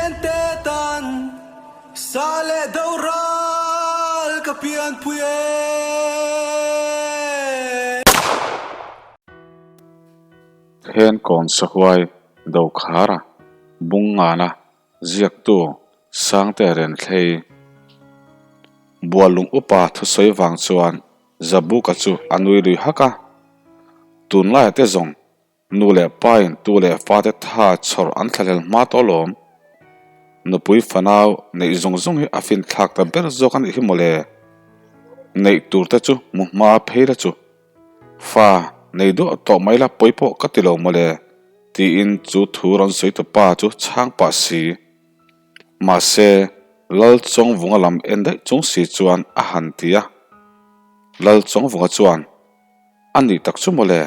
Zalente tan sa leh do ral ka pianpui e. Khenkawn Sahuai Dokhara Bungngana ziaktu Sangte Renthlei Buallung upa thusawi vang chuan Zabuka chu a nui lui hak a, Tunlaia te zawng Nu leh pain tu leh fate tha chhawr an thlahlel hma tawh alawm. Nupui fanau neih zawng zawng hi a finthlak ta ber zawk a nih hi mawle. Neih tur te chu hmu hma phei la chu. Fa nei duah tawh mai la pawi pawh ka ti lo mawle tiin chu thu rawn sawi tu pa chu chhang pah si. Mahse Lalchawngvunga lam en daih chung si chuan a han ti a. Lalchawngvunga chuan. A nih tak chu mawle,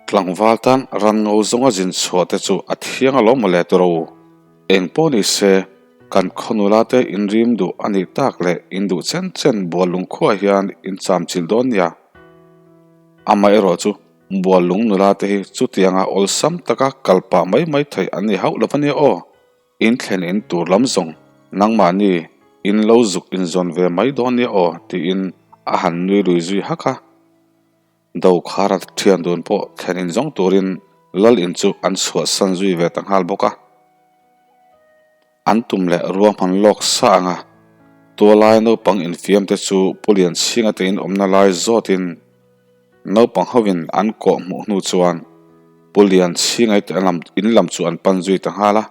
tlangval tan ran ngo zawnga zin chhuah te chu a thiang alawm mawle tawrh u. Eng pawh ni se, kan khawnula te inrim duh a nih tak leh in duh chen chen bual lung khuaah hian in cham chilh dawn nia. Amaherawh chu bual lung nula te hi chutianga awlsam taka kal pah mai mai theih an ni hauh lo va nia aw. In thlen in tur lam zawng nangmahni in lo zuk inzawn ve mai dawn nia aw tiin a han nui lui zui hak a. Dokhara thian dun pawh thlen in zawng turin lal in chu an chhuahsan zui ve ta nghal bawk a. An tum leh ruahman lawk sa ang a, tualai naupang infiam te chu Pu Lianchhinga te in awmna lai zawtin naupang hovin an kawh hmuh hnu chuan Pu Lianchhinga te in lam chu an pan zui ta nghal a.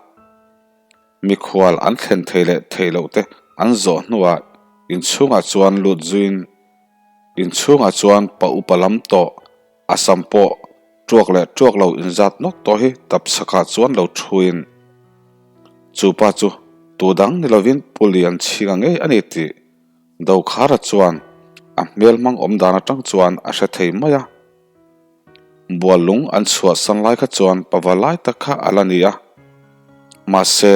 Mikhual an thlen thei leh thei loh te an zawh hnuah inchhungah chuan lut zuiin inchhungah chuan pa upa lam tawh a sam pawh tuak leh tuak lo inzat nawk tawh hi tapchhakah chuan lo thuin chu pa chu tu dang ni lovin Pu Lianchhinga ngei a ni tih Dokhara chuan a hmel hmang awm dan atang chuan a hre thei mai a. Buallung an chhuahsan lai kha chuan pava lai tak kha a la ni a, mahse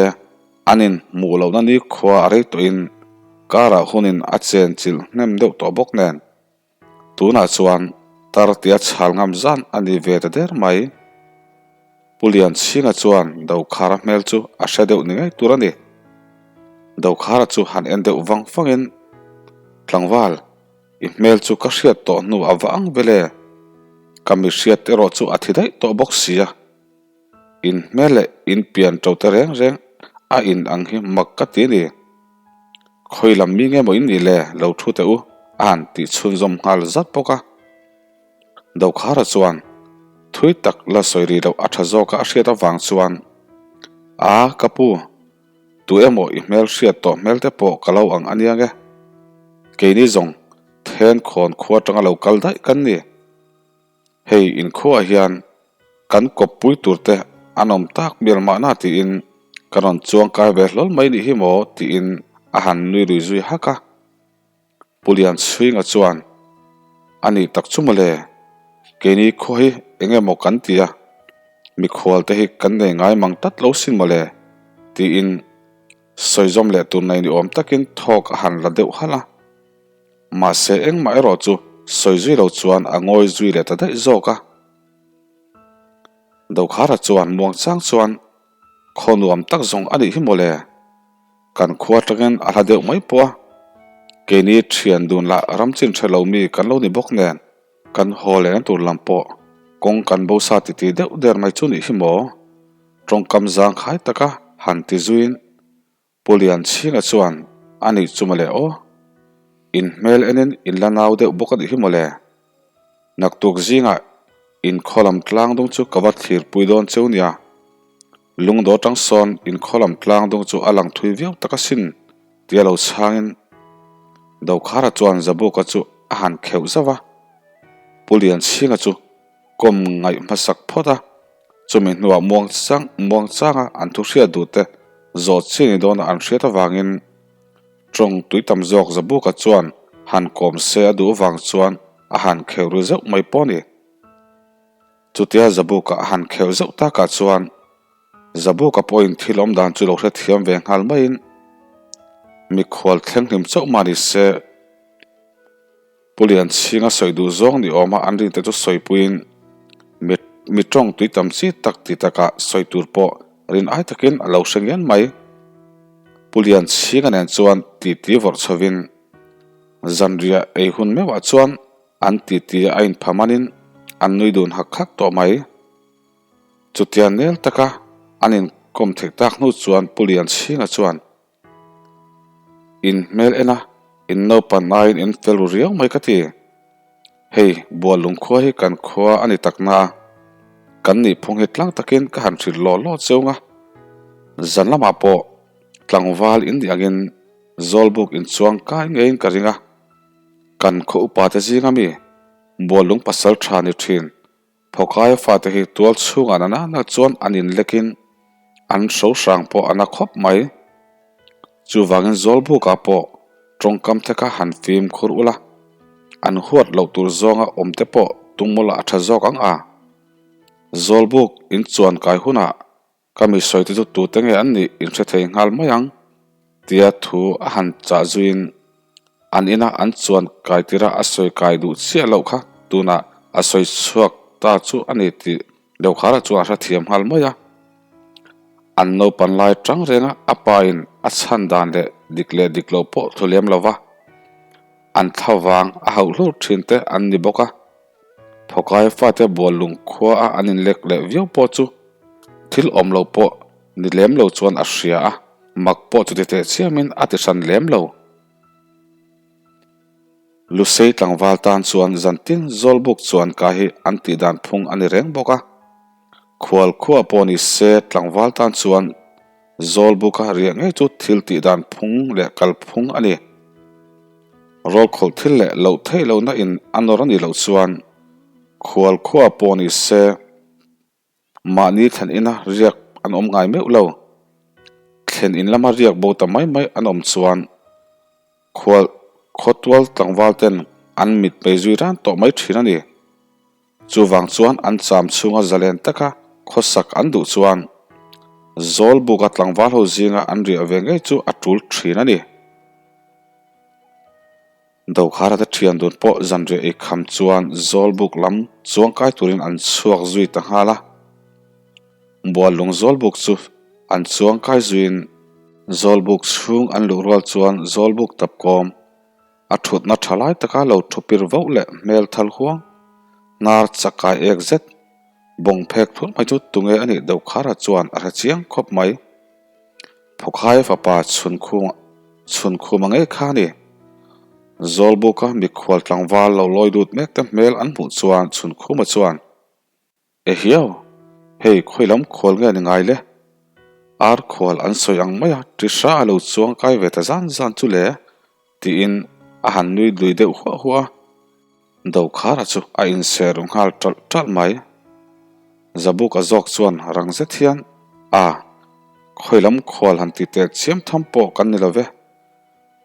an in hmuh lohna ni khua a rei tawhin karah hunin a chen chilh hnem deuh tawh bawk nen tunah chuan tar tia chhal ngam zan a ni ve ta der mai. Pu Lianchhinga chuan Dokhara hmel chu a hre deuh ni ngei tur a ni. Dokhara chu han en deuh vang vangin, Tlangval, I hmel chu ka hriat tawh hnu a va ang vel e. Ka mi hriat erawh chu a thi daih tawh bawk sia. In hmel leh in pian to te reng reng a in ang hi mak ka ti a ni. Khawi lam mi nge maw in nih le lo thu teh u a han tih chhunzawm nghal zat bawk a. Dokhara chuan thui tak la sawi rih loh a tha zawk a a hriat avang chuan, A ka pu. Tu emaw i hmel hriat tawh hmel te pawh ka lo ang a nia nge? Keini zawng then khawn khua atanga lo kal daih kan ni. Hei inkhuaah hian kan kawppui tur te an awm tak mial mahna tiin ka rawn chuang kai ve hlawl mai nih hi maw tiin a han nui lui zui hak a. Pu Lianchhuinga chuan, A nih tak chu mawle, keini khua hi eng emaw kan ti a, mikhual te hi kan nei ngai mang tlat lo sin mawle, tiin sawizawm leh tur nei ni awm takin thawk a han la deuh halh a. Mahse engmah erawh chu sawi zui lo chuan a ngawi zui leh ta daih zawk a. Dokhara chuan muangchang chuan khaw nuam tak zawng a nih hi mawle. Kan khua atangin a hla deuh mai pawh a, keini thian dun lah ram chin hre lo mi kan lo ni bawk nen, kan haw lehna tur lam pawh kawng kan bo sa titi deuh der mai chu nih hi maw? Tawngkam zangkhai taka han ti zuiin Pu Lianchhinga chuan a nih chu mawle aw, in hmel enin in la nau deuh bawk a nih hi mawle. Naktuk zingah inkhaw lam tlang dung chu ka va thlirpui dawn cheu nia. Lungdaw tang sawn inkhaw lam tlang dung chu a lang thui viau tak asin tia lo chhangin Dokhara chuan Zabuka chu a han kheuh zauh a. Pu Lianchhinga chu kawm ngaih hmasak phawt a, chumi hnuah muang chang muang changa an thu hriat duh te zawh chi ni dawna an hriat avangin tawng tui tam zawk Zabuka chuan han kawm se a duh avang chuan a han kheuh ru zeuh mai pawh a ni. Chutia Zabuka a han kheuh zeuh takah chuan Zabuka pawhin thil awm dan chu lo hrethiam ve nghal maiin mikhual thleng hlim chauh mah ni se Pu Lianchhinga sawi duh zawng ni awma an rinte chu sawipuiin mi tawng tui tam chi tak ti takah sawi tur pawh rin ai takin a lo hre ngian mai. Pu Lianchhinga nen chuan titi vawrh chhovin zanriah ei hun meuhah chuan an titi a inpha manin an nui dun hak hak tawh mai. Chutia nel taka an inkawm theih tak hnu chuan Pu Lianchhinga chuan In hmel en a, in naupan aiin in fel ru riau mai ka ti. Hei, Buallung khua hi kan khua a ni tak na a, kan nihphung hi tlang takin ka han hrilh lawh lawh cheu nga. Zan lamah pawh tlangval in nih angin Zawlbuk in chuang kai ngeiin ka ring a, kan khaw upate zinga mi Buallung pasal tha ni thin Phawkaia fate hi tual chhungah na nana chuan an inlekin an hro hrang pawh a na khawp mai. Chuvangin Zawlbukah pawh tawngkam te kha han fimkhur ula, an huat loh tur zawnga awm te pawh tum ula a tha zawk ang a. Zawlbuk in chuan kai hunah Ka mi sawite chu tute nge an nih in hre thei nghal mai ang tia thu a han chah zuiin an ina an chuan kai tira a sawi kai duh chiah loh kha tunah a sawi chhuak ta chu a ni tih Dokhara chuan a hrethiam nghal mai a. An naupan lai tang renga a pa in a chhan dan leh dik leh dik lo pawh thu lem lo va, an thlavang a hauh hlur thin te an ni bawk a. Phawkai fate bual lung khua a an inlek leh viau pawh chu thil awm lo pawh ni lem lo chuan a hria a, mak pawh chuti teh chiamin a ti hran lem lo. Lusei tlangval tan chuan zantin Zawlbuk chuan ka hi an tih dan phung a ni reng bawk a, khual khua pawh ni se tlangval tan chuan Zawlbuka riah ngei chu thil tih dan phung leh kal phung a ni. Rawlkhawlh thil leh loh theih lohna in a nawr a nih loh chuan khual khua pawh ni se mahni thlen ina riak an awm ngai meuh lo. Thlen in lama riak bo ta mai mai an awm chuan khual khawtual tlangval ten an mit mei zui ran tawh mai thin a ni. Chuvang chuan an cham chhunga zalen taka khawsak an duh chuan Zawlbuka tlangval ho zinga an riah ve ngei chu a tul thin a ni. Dokhara te thian dun pawh zanriah ei kham chuan Zawlbuk lam chuangkai turin an chhuak zui ta nghal a. Buallung Zawlbuk chu an chuangkai zuiin Zawlbuk chhung an luh rual chuan Zawlbuk tapkawm A thutna tha lai taka lo thu pir vauh leh hmel thal huang, hnar chakai ek zet, bawng phek thur mai chu tunge a nih deuh khara chuan a hre chiang khawp mai. Phawkhaia fapa chhunkhum chhunkhum a ngei kha a ni. Zawlbuka mikhual tlangval lo lawi lut mek te hmel an hmuh chuan chhunkhuma chuan, Ehiau, hei khawi lam khual nge ni ngai le? Ar khual an sawi ang mai a, Trisha a lo chuang kai ve ta zan zan chu le, tiin a han nui lui deuh huah huah a. Dokhara chu a inser ru nghal ṭalh ṭalh mai. Zabuka zawk chuan rang zet hian, A, khawi lam khual han ti teh chiam tham pawh kan ni lo ve.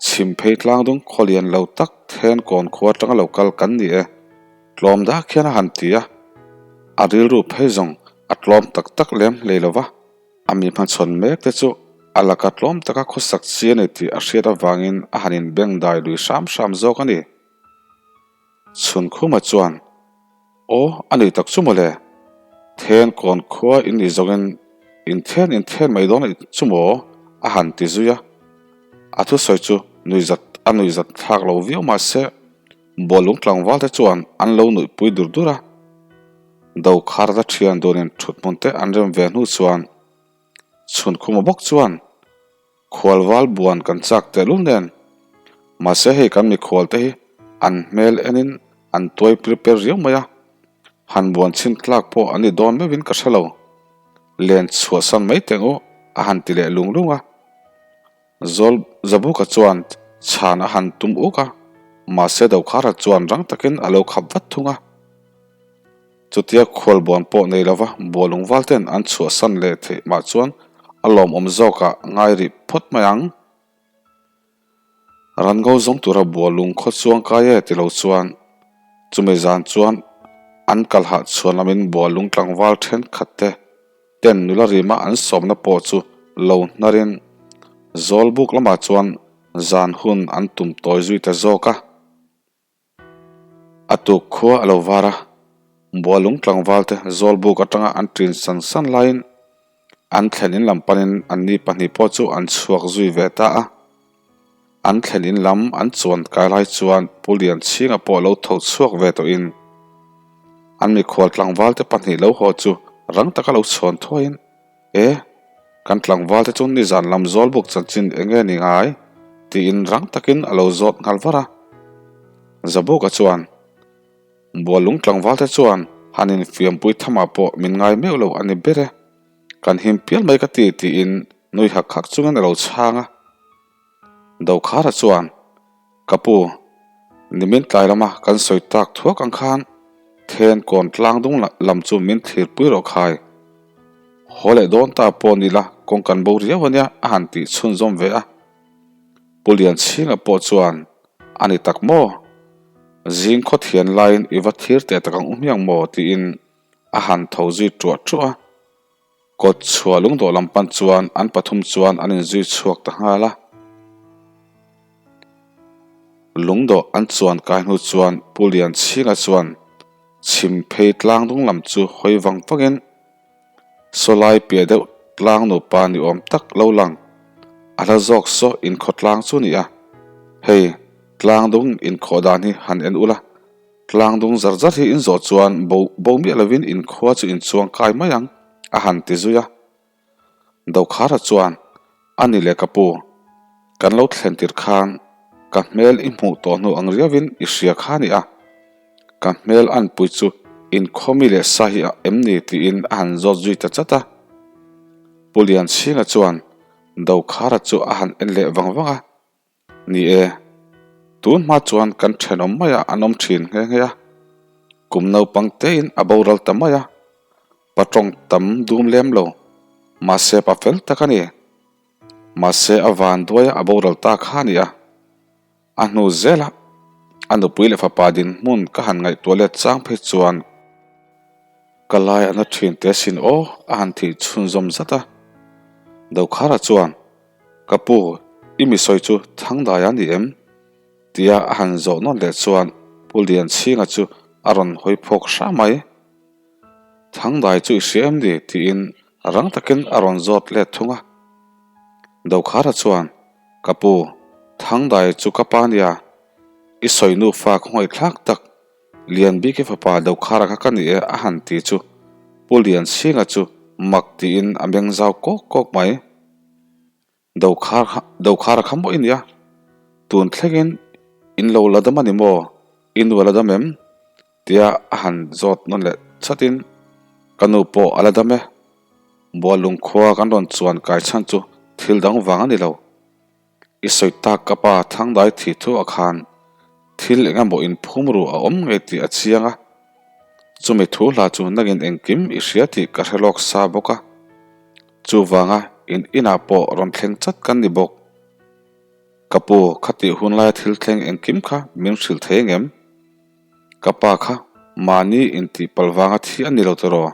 Chhim phei tlang dung khaw lian lo tak then kawn khua atanga lo kal kan ni e, tlawm dak hian a han ti a, a rilru phei zawng a tlawm tak tak lem hlei lo va, a mi hmachhawn mek te chu a laka tlawm taka khawsak chi a ni tih a hriat avangin a han inbeng dai lui hram hram zawk a ni. Chhunkhuma chuan, Aw, a ni tak chu mawle. Then kawn khua in ni zawngin inthen inthen mai dawn a chu maw? a han ti zui a. A thusawi chu nuihzat a nuihzat thlak lo viau mahse Bualung tlangval te chuan an lo nuihpui dur dur a. Dokhar-a thian dunin thuthmun te an rem ve hnu chuan Chhunkhuma bawk chuan, Khualval buan kan chak tehlul nen. Mahse hei kan mikhual te hi an hmel enin an tuai pir per riau mai a, han buan chhin tlak pawh an ni dawn meuhin ka hre lo. Len chhuahsan mai teng u a han ti leh lung lung a. Zawl Zabuka chuan chhan a han tum uk a, mahse Dokhara chuan rang takin a lo khap vat thung a. Chutia khualbuan pawh nei lova Bualungval ten an chhuahsan leh theih mah chuan a lawmawm zawkah ngai rih phawt mai ang. Ranngo zawng tura Bualung khaw chuang kai e ti lo chuan chumi zan chuan an kalhah chhuan lamin Bualung tlangval thenkhat te ten nula rima an sawmna pawh chu lo hnarin Zawlbuk lamah chuan zan hun an tum tawi zui ta zawk a. A tuk khua a lo var a, Bualung tlangval te Zawlbuk atanga an ṭin san san laiin. An thlen in lam panin anni pahnih pawh chu an chhuak zui ve ta a. An thlen in lam an chuan kai lai chuan Pu Lianchhinga pawh lo tho chhuak ve tawhin an mikhual tlangvalte pahnih lo haw chu rang taka lo chhawn thuaiin, E, kan tlangvalte chu nizan lam zawl buk chanchin eng nge ni ngai? tiin rang takin a lo zawt nghal var a. Zabuka chuan, Bualung tlangvalte chuan han infiampui thamah pawh min ngai meuh lo a ni ber e. Kan him pial mai ka ti tiin nui hak hak chungin a lo chhang a. Dokhara chuan, Ka pu, nimin tlai lama kan sawi tak thuak ang khan then kawn tlang dung lam chu min thlirpui rawh khai. Haw leh dawn ta pawh ni la kawng kan bo riau ania a han tih chhunzawm ve a. Pu Lianchhinga pawh chuan, A ni tak maw? Zing khaw thian laiin i va thlir teh tak ang u hmiang maw? tiin a han tho zui ṭuah ṭuah a. Kawt chhuah lungdawh lam pan chuan an pathum chuan an inzui chhuak ta nghal a. Lungdawh an chuan kai hnu chuan Pu Lianchhinga chuan chhim phei tlang dung lam chu hawi vang vangin Sawlai piah deuh tlang nupa ni awm tak lo lang a hla zawk saw inkhawh tlang chu ni a. Hei tlang dung inkhawh dan hi han en ula. Tlang dung zar zar hi in zawh chuan bo bo miah lovin in khua chu in chuang kai mai ang, a han ti zui a. Dokhara chuan, A ni le ka pu, kan lo thlen tir khan ka hmel i hmuh tawh hnu ang riauin i hria kha ni a. Ka hmel anpui chu in khaw mi leh sa hi a em ni tiin a han zawt zui ta chat a. Pu Lianchhinga chuan Dokhara chu a han en leh vang vang a. Ni e, tun hma chuan kan thenawm maiah an awm thin nghe nghe a, kum naupang tein a boral ta mai a, pa tawng tam dum lem lo, mahse pa fel tak a ni. Mahse a van duaia a boral ta kha a ni a, a hnu zela a nupui leh fapa dinhmun ka han ngaihtuah let chang phei chuan Ka lai a na thin te sin aw a han thih chhunzawm zat a. Dokhara chuan, Ka pu, i mi sawi chu Thangdai a ni em? tia a han zawh nawn leh chuan Pu Lianchhinga chu a rawn hawi phawk hram mai. Thangdai chu i hria em ni? tiin rang takin a rawn zawt let thung a. Dokhara chuan, Ka pu, Thangdai chu ka pa nia, i sawi nufa khawngaihthlak tak Lianbiki fapa Dokhara kha ka ni e a han ti chu Pu Lianchhinga chu mak tiin a meng zau kawk kawk mai. Dokhara kha maw i nia? Tun thlengin in lo la dam a ni maw? I nu a la dam em? tia a han zawt nawn leh chatin ka nu pawh a la dam e. Bualung khua kan rawn chuan kai chhan chu thil dang vang a ni lo. I sawi tak ka pa Thangdai thih thu ah khan thil eng emaw inphum ru a awm ngei tih a chiang a, chumi thu hla chu nangin engkim i hria tih ka hre lawk sa bawk a, chuvanga in inah pawh rawn thleng chat kan ni bawk. Ka pu khatih hun laia thil thleng engkim kha min hrilh thei engem? Ka pa kha mahni intih palh vanga thi a ni lo tiraw?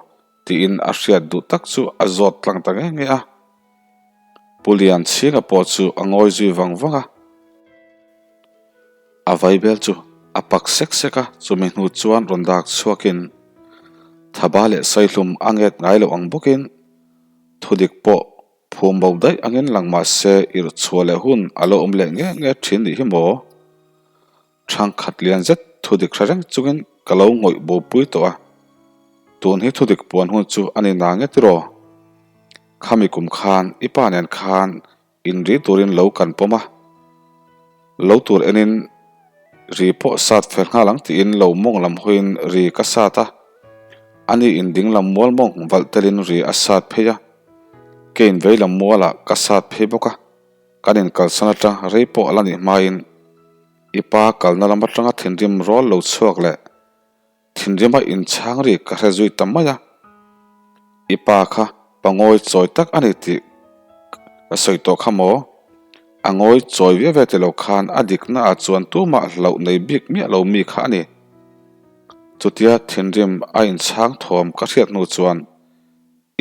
tiin a hriat duh tak chu a zawt tlang ta nge nge a. Pu Lianchhinga pawh chu a ngawi zui vang vang a, a vaibel chu a pak sek sek a, chumi hnu chuan rawn dak chhuakin Thaba leh Saihlum a nget ngai loh ang bawkin thudik pawh phum bo daih angin lang mah se irh chhuah leh hun a lo awm leh nge nge thin nih hi maw? Thangkhat lian zet thudik hre reng chungin ka lo ngawih bopui tawh a, tun hi thudik puan hun chu a ni na nge tiraw? Khami kum khan i pa nen khan inri turin lo kan pawm a, lo tur enin ri pawh sat fel nghal ang tiin lo mawng lam hawiin ri ka sat a, ani in ding lam mual mawng valh telin ri a sat phei a, keiin vei lam mualah ka sat phei bawk a. Kan inkalsan atang rei pawh a la nih hmain i pa kalna lam atanga thinrim rawl lo chhuak leh thinrima inchhang ri ka hre zui ta mai a. I pa kha pa ngawi chawi tak a ni tih ka sawi tawh kha maw? A ngawi chawi viau ve ti lo khan a dikna ah chuan tumah hlauh nei bik miah lo mi kha a ni. Chutia thinrim a inchhang thawm ka hriat hnu chuan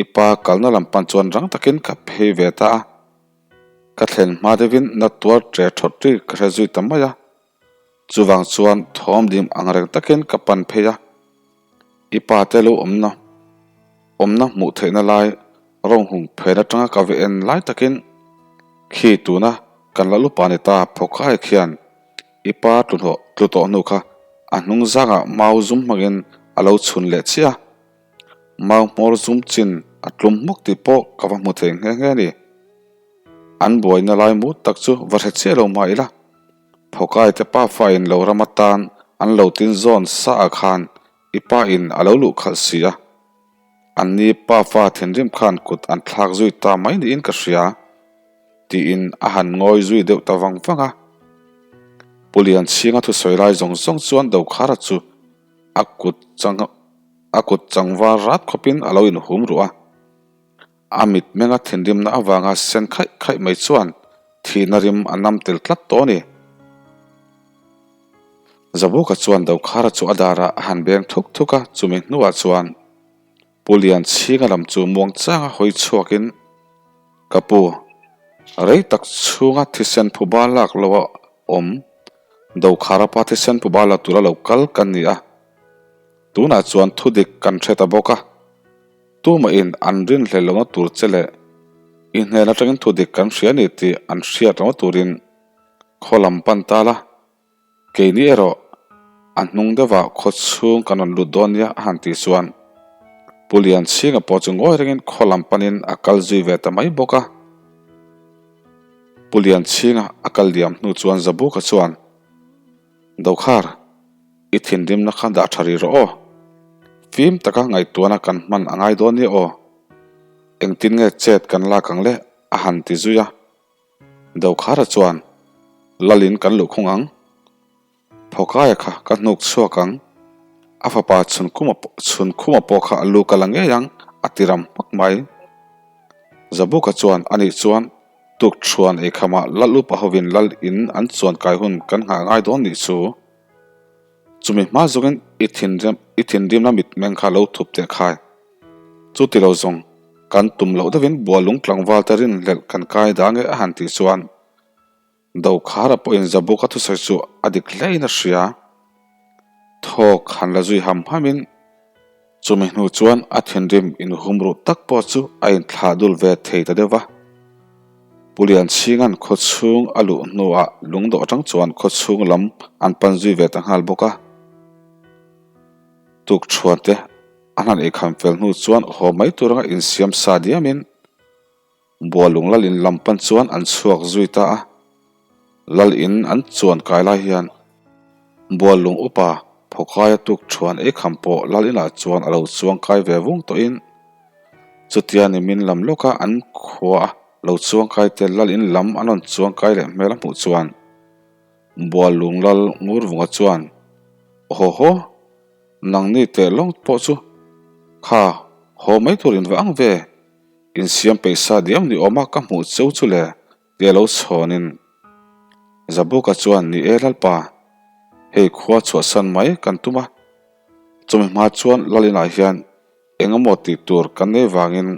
i pa kalna lam pan chuan rang takin ka phei ve ta a. Ka thlen hma deuhin na tuar ṭe ṭhawt ri ka hre zui ta mai a, chuvang chuan thawm dim ang reng takin ka pan phei a, i pa te lo awmna awmna hmuh theihna lai Rawnghung phen atanga ka ve en lai takin khi tuna kan la lupa ni ta Phawkai khian i pa tluhnawh tlu tawh hnu kha a hnung zangah mau zum hmangin a lo chhun leh chiah a. Mau hmawr zum chin a tlum hmawk tih pawh ka va hmu thei nghe nghe a ni. An buaina lai mut tak chu va hre chiah lo mah ila, Phawkai te pafa in lo ram atan an lo tin zawn sa ah khan i pa in a lo luh khalh si a. Anni pafa thinrim khan kut an thlak zui ta mai niin ka hria, tiin a han ngawi zui deuh ta vang vang a. Pu Lianchhinga thusawi lai zawng zawng chuan Dokhara chu a kut chang a kut changvar rat khawpin a lo inhum ruh a. A mitmenga thinrimna avanga sen khaih khaih mai chuan thihna rim a nam tel tlat tawh a ni. Zabuka chuan Dokhara chu a darah a han beng thuk thuk a, chumi hnuah chuan Pu Lianchhinga lam chu muangchanga hawi chhuakin, Ka pu, rei tak chhunga thisen phuba lak lo a awm, Dokhara pa thisen phuba la tura lo kal kan ni a, tunah chuan thudik kan hre ta bawk a. Tumahin an rinhlelh lohna tur che leh i hnen atangin thu dik kan hria a ni tih an hriat lohna turin khaw lam pan ta la, keini erawh a hnung deuhah khaw chhung kan rawn lut dawn nia a han tih chuan Pu Lianchhinga pawh chu ngawi rengin khaw lam panin a kal zui ve ta mai bawk a. Pu Lianchhinga a kal liam hnu chuan Zabuka chuan, Dokhar, I thinrimna kha dah tha rih rawh aw. Fim taka ngaihtuahna kan hman a ngai dawn nia aw. Engtin nge chet kan lak ang le? a han ti zui a. Dokhara chuan, Lalin kan luhkhung ang. Phawkaia kha ka hnuk chhuak ang. A fapa chhunkhuma chhunkhuma pawh kha a lu ka la ngei ang, a ti ram hmak mai. Zabuka chuan, Anih chuan, tuk thuan eikhamah Lal upa hovin Lal in an chuan kai hun kan nghah ngai dawn nih chu. Chumi hma zawngin i thinrim i thinrimna mitmeng kha lo thup teh khai. Chu ti lo zawng, kan tum loh deuhin Bualung tlangval te rinhlelh kan kai dah nge a han tih chuan Dokhara pawhin Zabuka thusawi chu a dik hlein a hria. Thawk han la zui ham hamin Chumi hnu chuan a thinrim inhum ruh tak pawh chu a inthlah dul ve thei ta deuh va. Pu Lianchhinga'n khaw chhung a luh hnuah lungdawh atang chuan khaw chhung lam an pan zui ve ta nghal bawk a. Tukṭhuan te a hlan eikham fel hnu chuan haw mai tur anga insiam sa diamin Bualung lal in lam pan chuan an chhuak zui ta a, lal in an chuan kai lai hian Bualung upa Phawkaia tuk thuan ei kham pawh lal inah chuan a lo chuang kai ve vung tawhin chutia nimin lam lawka an khua a lo chuang kai te lal in lam an rawn chuang kai leh hmel a hmuh chuan Bualung lal Ngurvunga chuan Aw haw! Nangni teh lawng pawh chu kha haw mai tur in va ang ve! Insiam peih sa diam ni awma ka hmuh cheu chu le tia lo chhawnin Zabuka chuan ni e Lalpa, hei khua chhuahsan mai kan tum a, chumi hma chuan Lal inah hian eng emaw tih tur kan nei vangin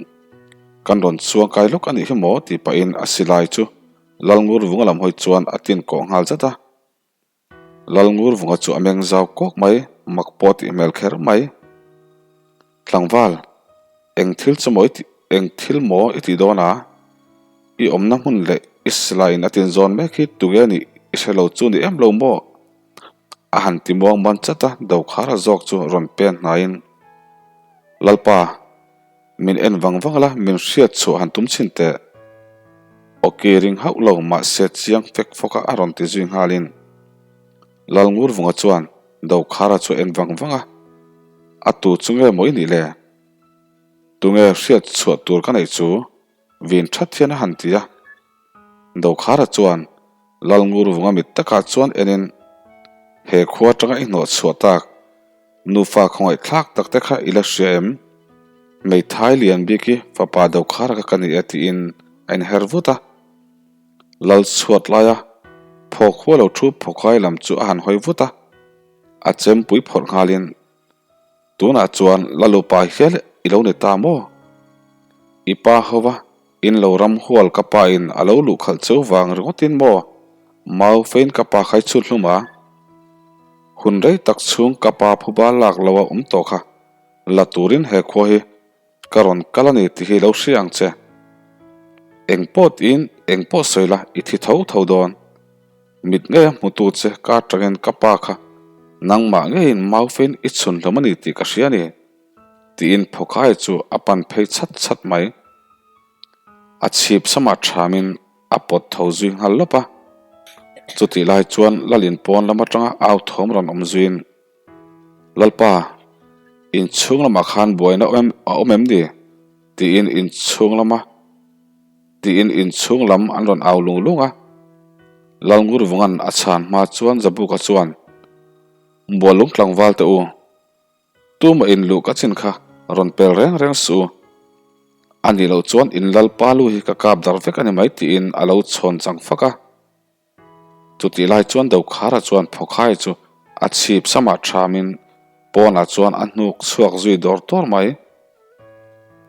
kan rawn chuang kai lawk a nih hi maw tih pahin a silai chu Lalngur vunga lam hawi chuan a tin kawh nghal zat a. Lalngurvunga chu a meng zau kawk mai, mak pawh tih hmel kher mai. Tlangval, eng thil chu maw i tih, eng thil maw i tih dawn a? I awmna hmun leh i silaiin a tinzawn mek hi tunge nih i hre lo chu ni em lo maw? A han ti muang man chat a, Dokhara zawk chu rawn pen hnaiin, Lalpa, Min en vang vang la, min hriat chhuah han tum chhin teh. Awki ring hauh lo mahse chiang fek fawk a a rawn ti zui nghalin Lalngurvunga chuan Dokhara chu a en vang vang a, A tu chu nge maw i nih le? Tunge hriat chhuah tur ka neih chu? Vin that hian a han ti a. Dokhara chuan Lalngurvunga mit takah chuan enin He khua atanga i hnawh chhuah tak Nufa khawngaih thlak tak te kha i la hria em? Hmeithai lian bik hi fapa Dokhara kha ka ni e tiin a inher vut a. Lal chhuat laia phawk hua lo thu phawkai lam chu a han hawi vut a, a chempui phawrh nghalin, Tunah chuan Lalupa hial i lo ni ta maw? I pa hova In lo ram hual ka pa in a lo luh khalh cheu vang ringawtin maw mau fein ka pa kha i chhut hlum a? Hun rei tak chhung ka pa phuba lak lo a awm tawh kha la turin he khua hi Ka rawn kal a ni tih hi lo hria ang che. Eng pawh tiin eng pawh sawi la i thi tho tho dawn. Mit ngeia hmutu che ka atangin ka pa kha nangmah ngeiin maufein i chhun hlawm a ni tih ka hria a ni, tiin Phawkhaia chu a pan phei chhat chhat mai. A chhip samah thamin a pawt tho zui nghal lawp a. Chutih lai chuan Lalin pawn lam atanga au thawm rawn awm zuiin, Lalpa, inchhung lamah khan buaina a awm em ni? tiin inchhung lama tiin inchhung lam an rawn au lung lung a. Lalngurvunga'n a chhan hma chuan Zabuka chuan, Bualung tlangval te u, tumah in luh ka chin kha rawn pel reng reng suh u. A nih loh chuan in Lalpa lu hi ka kap dar vek a ni mai tiin a lo chhawn chang fak a. Chutih lai chuan Dokhara chuan Phawkhai chu a chhip samah thamin pawnah chuan a hnuk chhuak zui dawr dawr mai.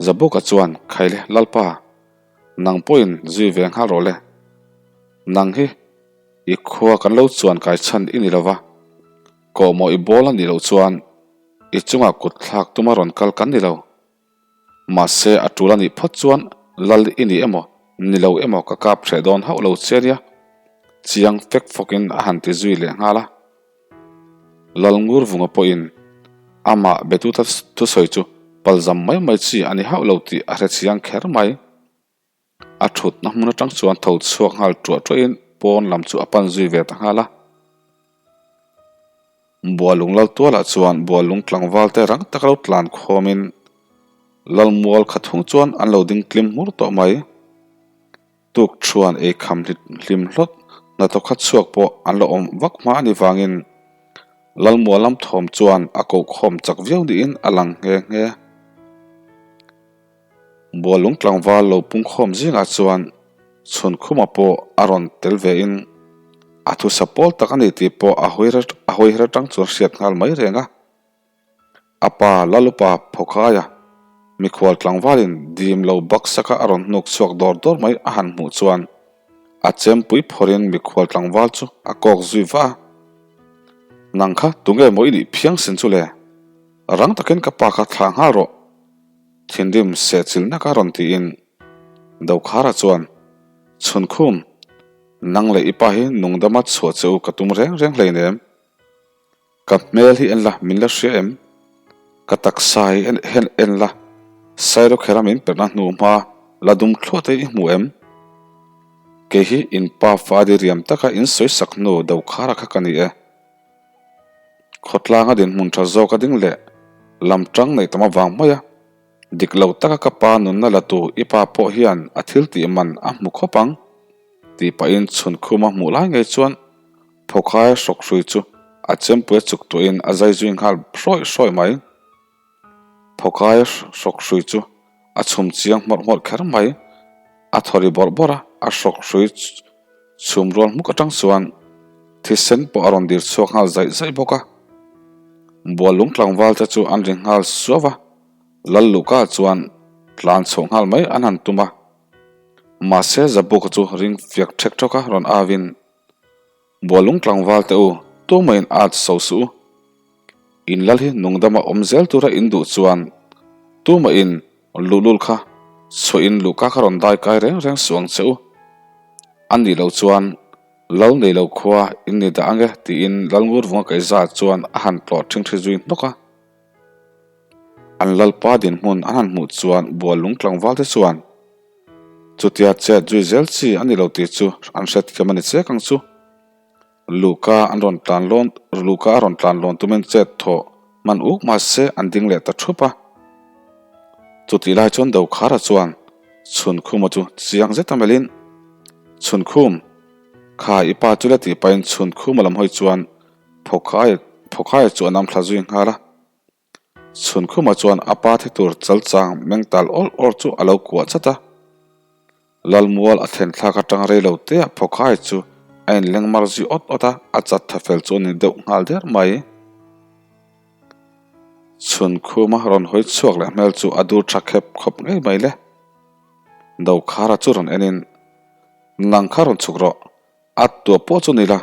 Zabuka chuan, Khaile, Lalpa, nang pawhin zui ve nghal rawh le. Nang hi i khua kan lo chuan kai chhan i ni lo va, kawhmawh i bawl a nih loh chuan i chungah kut thlak tuma rawn kal kan ni lo. Mahse, a tul a nih phawt chuan lal i ni emaw, ni lo emaw ka kap hreh dawn hauh lo che nia, chiang fek fawkin a han ti zui leh nghal a. Lal Ngurvunga pawhin amah betu thusawi chu palzam mai mai chi a ni hauh lo tih a hre chiang kher mai. A thutna hmun atang chuan tho chhuak nghal tuah tuahin pawn lam chu a pan zui ve ta nghal a. Bualung lal tualah chuan Bualung tlangval te rang taka lo tlan khawmin Lalmual kha thung chuan an lo ding tlim hmur tawh mai. Tuk thuan ei kham hlim hlawt hnathawk kha chhuak pawh an la awm vak hma a ni vangin Lalmual lam thawm chuan a kokhawm chak viau niin a lang nghe nghe. Bualung tlangval lo pungkhawm zingah chuan Chhunkhuma pawh a rawn tel vein a thusa pawl tak a ni tih pawh a hawi her atang chuan hriat nghal mai reng a. A pa Lalupa Phawkhaia mikhual tlangvalin dim lo baksaka a rawn hnuk chhuak dawr dawr mai a han hmuh chuan a chempui phawrhin mikhual tlangval chu a kawk zui vah a. Nang kha tunge maw i nih phiangsen chu le? Rang takin ka pa kha thlah nghal rawh. Thinrim sehchilh nak a rawn tiin Dokhara chuan, Chhunkhum, nang leh i pa hi nungdama chhuah che u ka tum reng reng hleinem. Ka hmel hi en la, min la hria em? Ka taksa hi en en la, Sairawkherah min perhna hnu hma la dum thluah te i hmu em? Kei hi in pa fa diriam taka in sawisak hnu Dokhara kha ka ni e. Khawtlanga dinhmun tha zawk a ding leh lam tang neih tam avang mai a, dik lo taka ka pa nunna la tu i pa pawh hian a thil tih man a hmu khawp ang tih pahin chhun khuma hmuh lai ngei chuan Phawkhaia hrawk hrui chu a chempui a chuk tuahin a zai zui nghal hrawih hrawih mai. Phawkhaia hrawk hrui chu a chhum chiang hmawrh hmawrh kher mai. A thaw ri bawrh bawrh a, a hrawk hrui chhum rual hmuk atang chuan thisen pawh a rawn dir chhuak nghal zaih zaih bawk a. Buallung tlangval te chu an ri nghal suau a, Lal Luka chuan tlan chhoh nghal mai an han tum a. Mahse Zabuka chu ring fiak ṭhek ṭhawk a rawn avin Bualung tlangval te u, tumah in at so suh u. In lal hi nungdama awm zel tura in duh chuan tumah in luhlul kha chhuah in luhka kha rawn dai kai reng reng suh ang che u. A nih loh chuan lal nei lo khua in ni dah ange tiin Lalngurvunga kaihza chuan a han tlawh ṭhingṭhi zui hnawk a. An lalpa dinhmun an han hmuh chuan Bualung tlangval te chuan Chutia chet zui zel chi a ni lo tih chu an hrethiam a ni chek ang chu. Luhka an rawn tlan lawn Luhka a rawn tlan lawn tumin chet thawh hman uk mah se an ding leh ta thup a. Chutih lai chuan Dokhara chuan Chhunkhuma chu chiang zet a melhin, Chhunkhum, kha i pa chu le tih pahin Chhunkhuma lam hawi chuan Phawkhaia Phawkhaia chu a namthla zui nghal a. Chhunkhuma chuan a pa thi tur chalchang meng tal awr awr chu a lo kuah chat a. Lalmual a thlen thlak atang rei lo te ah Phawkhai chu a inleng mar zui awt awt a, a chat tha fel chu a ni deuh nghal der mai. Chhunkhuma rawn hawi chhuak leh hmel chu a dur tha khep khawp ngei mai le. Dokhara chu rawn en in, Nang kha rawn chhuk rawh, A tua pawh chu ni la,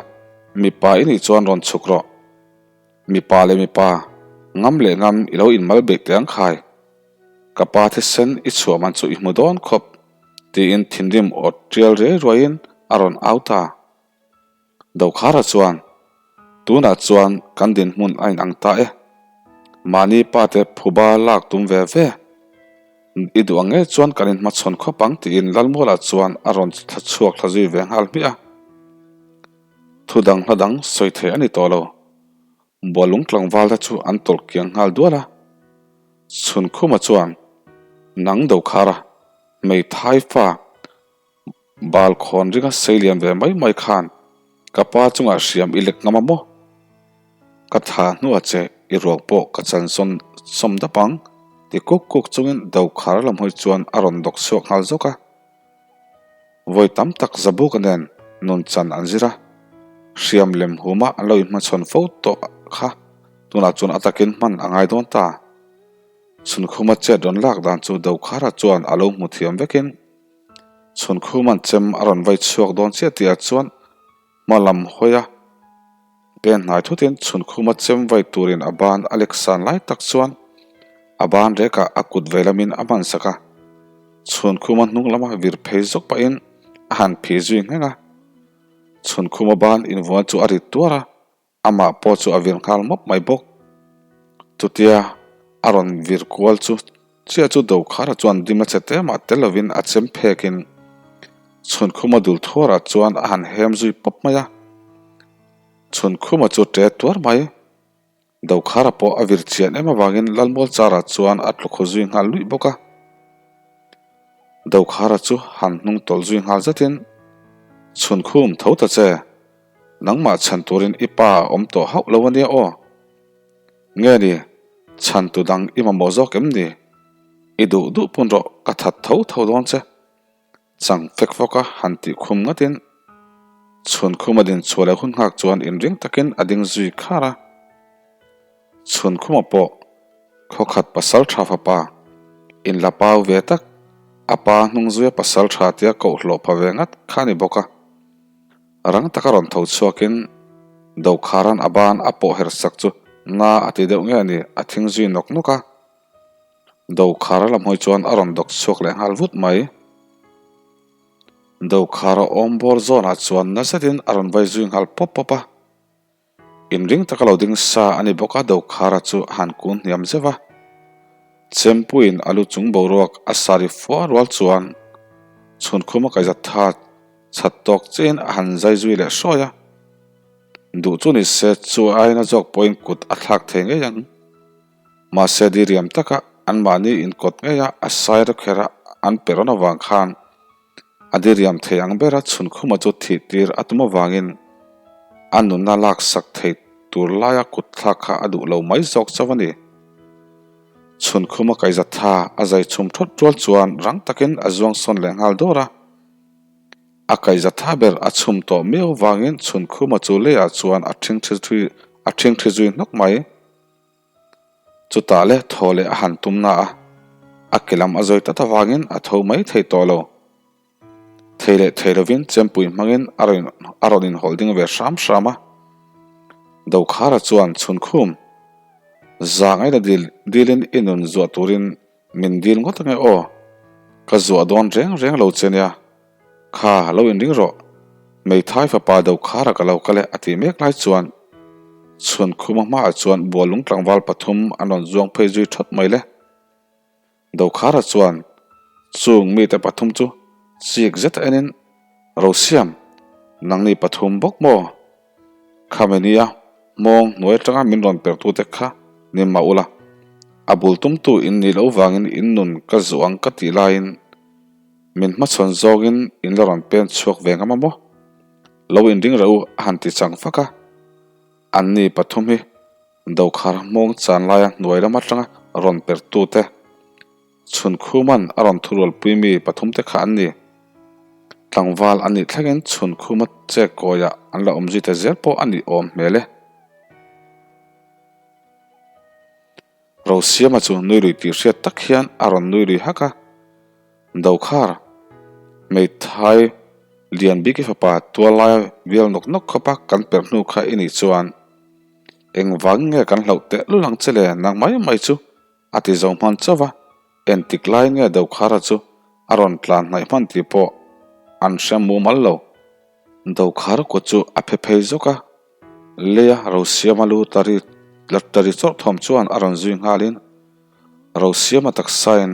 mipa i nih chuan rawn chhuk rawh. Mipa leh mipa, ngam leh ngam i lo inmal beih teh ang khai. Ka pa thisen i chhuah man chu i hmu dawn khawp, tiin thinrim aw tial riai ruaiin a rawn au ta. Dokhara chuan, Tunah chuan kan dinhmun a inang ta e. Mahni pate phuba lak tum ve ve. I duh ang ngei chuan kan inhmachhawn khawp ang tiin Lalmuala chuan a rawn thla chhuak thla zui ve nghal hmiah a. Thu dang hla dang sawi thei a ni tawh lo. Bualung tlangval te chu an tawlh kiang nghal dual a. Chhunkhuma chuan, Nang Dokhara, hmeithai fa, Bal khawn ringa sei lian ve mai mai khan ka pa chungah hriam i lek ngam a maw? Ka tha hnuah che i ruang pawh ka chan zawn sawm dap ang ti kuk kuk chungin Dokhar lam hawi chuan a rawn dawk chhuak nghal zawk a. Vawi tam tak Zabuka nen nun chan an zir a, hriam lem huma an lo inhmachhawn fo tawh kha tunah chuan a takin hman a ngai dawn ta. Chhunkhuma chet rawn lak dan chu Dokhara chuan a lo hmu thiam vekin Chhunkhuman chem a rawn vai chhuak dawn chiah tihah chuan hma lam hawi a pen hnai thutin Chhunkhuma chem vai turin a ban a lek san lai tak chuan a ban rekah a kut ve lamin a hman sak a. Chhunkhuma hnung lama vir phei zawk pahin a han phih zui ngheng a. Chhunkhuma ban invuan chu a rit tuar a. Amah pawh chu a vir nghal mawp mai bawk. Chutia a rawn vir kual chu chiah chu Dokhara chuan dimna che te mah tel lovin a chem phekin Chhunkhuma dul thuarah chuan a han hem zui pawp mai a. Chhunkhuma chu ṭe tuar mai. Dokhara pawh a vir chian em avangin Lalmual charah chuan a tlu khaw zui nghal luih bawk a. Dokhara chu han hnung tawlh zui nghal zetin, Chhunkhum tho ta che. Nangmah chhan turin i pa a awm tawh hauh lo a nia aw. Nge ni, chhan tu dang i mamawh zawk em ni? I duh duh pun rawh, ka that tho tho dawn che. Chang fek fawk a han tih khum ngatin chhun khuma din chhuah leh hun nghak chuan inring takin a ding zui khar a. Chhun khuma pawh khawkhat pasal tha fapa inla pau ve tak, a pa hnung zuia pasal tha tia koh hlawh pha ve ngat kha a ni bawk a. Rang taka rawn tho chhuakin Dokharan a ban a pawh her sak chu na a ti deuh nge a ni, a thing zui nawk nawk a. Dokhara lam hawi chuan a rawn dawk chhuak leh nghal vut mai. Dokhara awm bawr zawnah chuan na zetin a rawn vai zui nghal pawp pawp a. Inring taka lo ding sa a ni bawk a, Dokhara chu a han kun hniam zeuh a. Chempuiin a lu chung boruak a sari fua rual chuan chhunkhuma kaihzat tha chhat tawk chiahin a han zai zui leh hrawi a. Duh chu ni se chu aina zawk pawhin kut a thlak thei ngei ang. Mahse diriam taka anmahni inkawt ngeia a saira kher a an pe rawn avang khan A diriam thei ang bera chhunkhuma chu thih tir a tum avangin a nunna laksak thei tur laia kut thlak kha a duh lo mai zawk chauh a ni. Chhunkhuma kaihzatha a zai chhum thawt rual chuan rang takin a zuang sawn leh nghal dawr a. A kaihzatha ber a chhum tawh miau avangin chhunkhuma chu leiah chuan a ṭhingṭhi zui hnawk mai. Chutah le thaw leh a han tum na a, a ke lam a zawi tlat avangin a tho mai thei tawh lo. Thei leh thei lovin chempui hmangin a rawn a rawn inhawlh ding ve hram hram a. Dokhara chuan chhunkhum zangaina dil dilin i nun zuah turin min dil ngawt ange aw, ka zuah dawn reng reng lo che nia. Kha, lo inring rawh. Hmeithai fapa Dokhara ka lo kal e a ti mek lai chuan Chhunkhuma hmaah chuan Bualung tlangval pathum an rawn zuang phei zui thawt mai le. Dokhara chuan chung mite pathum chu chik zet a enin, Rosiam, nangni pathum bawk maw? Khami nia hmawng hnuai atanga min rawn pertute kha ni mah ula, a bul tumtu in nih loh vangin in nun ka zuh ang ka tih laiin Min hmachhawn zawngin in la rawn pen chhuak ve ngam a maw? Lo inring reh u a han ti chang fak a. Anni pathum hi Dokhar hmawng chan laia hnuai lam atanga rawn pertute, Chhunkhuman a rawn thurualpui mi pathumte kha an ni. Tlangval an nih thlengin Chhunkhuma che kawiah an la awm zui ta zel pawh a nih awm hmel e. Rosiama chu nui lui tih hriat tak hian a rawn nui lui hak a, Dokhar, hmeithai lian bik i fapa tual laia vial nawk nawk khawp a kan perh hnu kha i nih chuan engvang nge kan hlauh teh lul ang che le nang mai mai chu a ti zo hman chauh va. Entik lai nge Dokhara chu a rawn tlan hnaih hman tih pawh an hre mumal lo. Dokhara kut chu a phe phei zawk a, leia Rosiama lu ta ri ta ri chawrh thawm chuan a rawn zui nghalin Rosiama taksain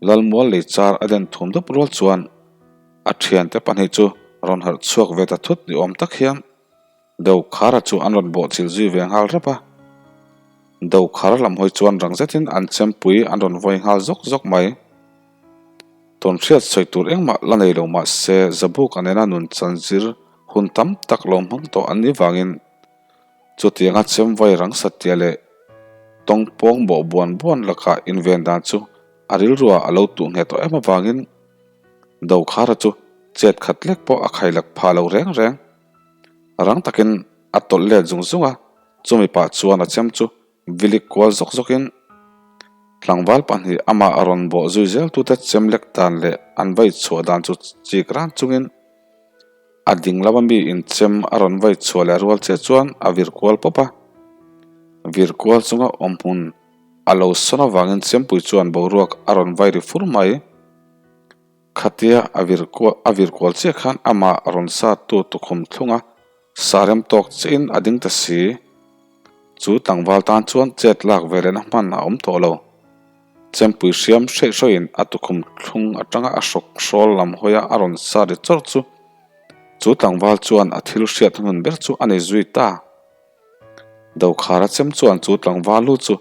Lalmual lei char a den thum dup rual chuan a thiante pahnih chu rawn harh chhuak ve ta thut ni awm tak hian Dokhara chu an rawn bawhchilh zui ve nghal rep a. Dokhara lam hawi chuan rang zetin an chempui an rawn vawi nghal zawk zawk mai. Tawn hriat sawi tur engmah la nei lo mah se Zabuka nena nun chanzir hun tam tak lo hmang tawh an nih vangin chutianga chem vawi rang sattia leh tawng pawng bawh buan buan lakah inven dan chu a rilruah a lo tuh ngheh tawh em avangin Dokhara chu chet khat lek pawh a khailak phah lo reng reng. Rang takin a tawlh let zung zung a, chumi pah chuan a chem chu vilik kual zawk zawkin tlangval pahnih amah a rawn bawh zui zel tute chem lek dan leh an vai chhuah dan chu chik ran chungin a ding lama mi in chem a rawn vai chhuah leh rual chiah chuan a vir kual pawp a. Vir kual chunga awm hmun a lo sawn avangin chempui chuan boruak a rawn vai ri fur mai. Khatia a vir kual a vir kual chiah khan amah rawn sat tu tukhum thlunga sa rem tawk chiahin a ding ta si. Chu tlangval tan chuan chet lak ve lehna hman a awm tawh lo. Chempui hriam hreih hrawihin a tukhum thlung atanga a hrawk hrawl lam hawia a rawn sa ri chawrh chu chu tlangval chuan a thil hriat hmun ber chu a ni zui ta. Dokhara chem chuan chu tlangval lu chu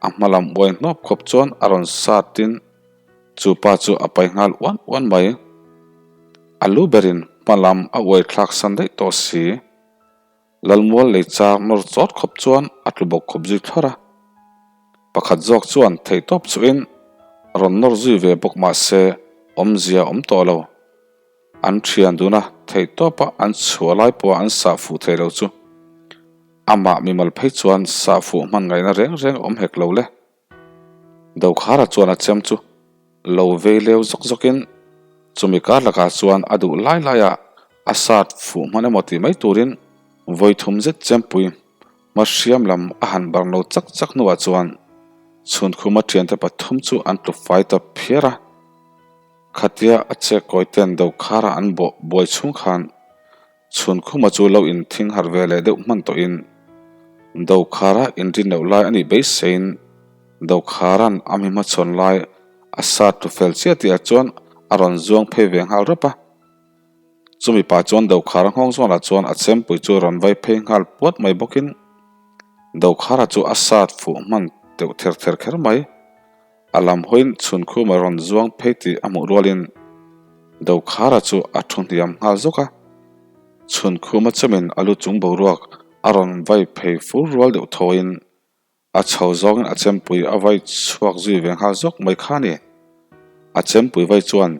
A hma lam uai hnawp khawp chuan a rawn satin chu pa chu a pai nghal uan uan mai. A lu berin hma lam a uai thlak san daih tawh si. Lalmual lei char nawr chawt khawp chuan a tlu bawk khawp zui thlawr a. Pakhat zawk chuan theihtawp chuhin rawn nawr zui ve bawk mah se awmzia awm tawh lo. An thian dun a, theihtawpa an chhuah lai pawha an sah fuh thei lo chu amah mimal phei chuan sah fuh hman ngaihna reng reng awm hek lo le. Dokhara chuan a chem chu lo vei leu zawk zawkin chumi kar lakah chuan a duh lai laiah a sat fuh hman emaw tih mai turin vawi thum zet chempui hma hriam lam a han bar no chak chak hnuah chuan chhunkhuma thiante pathum chu an tlu fai ta phiar a. Khatia a che kawi ten Dokhara an bawh buai chhung khan Chhunkhuma chu lo inthing harh ve leh deuh hman tawhin Dokhara inrin loh lai a nih beiseiin Dokhara'n a mi hmachhawn lai a sat tlu fel chiah tihah chuan a rawn zuang phei ve nghal rawp a. Chumi pah chuan Dokhara nghawng zawnah chuan a chempui chu rawn vai phei nghal puat mai bawkin Dokhara chu a sat fuh hman teuh ther ther kher mai. A lam hawiin chhunkhum a rawn zuang phei tih a hmuh rualin Dokhara chu a thu hniam nghal zawk a. Chhunkhum a chemin a lu chung boruak a rawn vai phei fur rual deuh thawiin a chho zawngin a chempui a vai chhuak zui ve nghal zawk mai kha a ni. A chempui vai chuan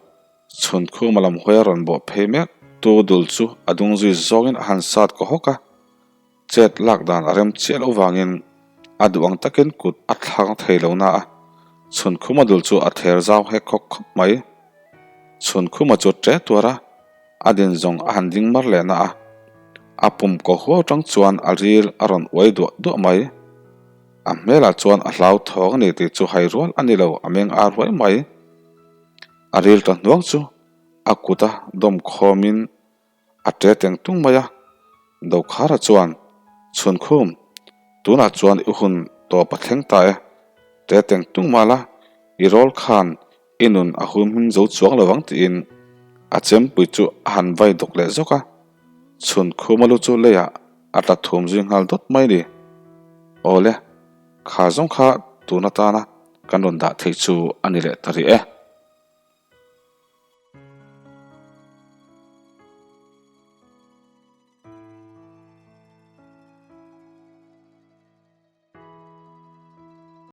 chhunkhum a lam hawi a rawn bawh phei mek tu dul chu a dung zui zawngin a han sat kaw hawk a. Chet lak dan a rem chiah loh vangin a duh ang takin kut a thlang thei lo na a, Chhunkhuma dul chu a ther zau hek khawk khawp mai. Chhunkhuma chu ṭe tuar a, a din zawng a han ding mar leh na a, a pum kaw huau ṭang chuan a ril a rawn uai duah duah mai. A hmelah chuan a hlau thawng a ni tih chu hai rual a ni lo, a meng ar ruai mai. A ril ta hnuang chu a kut a dawm khawmin A ṭe teng tung mai a, Dokhara chuan, Chhunkhum, tunah chuan i hun tawp a thleng ta e, ṭe teng tung mah la, i rawl khan i nun a hum him zo chuang lo ang tiin a chempui chu a han vai dawk leh zawk a, Chhunkhuma lu chu leiah a tla thum zui nghal dawt mai ni. Awle, kha zawng kha tun atana kan rawn dah theih chu a ni leh ta rih e.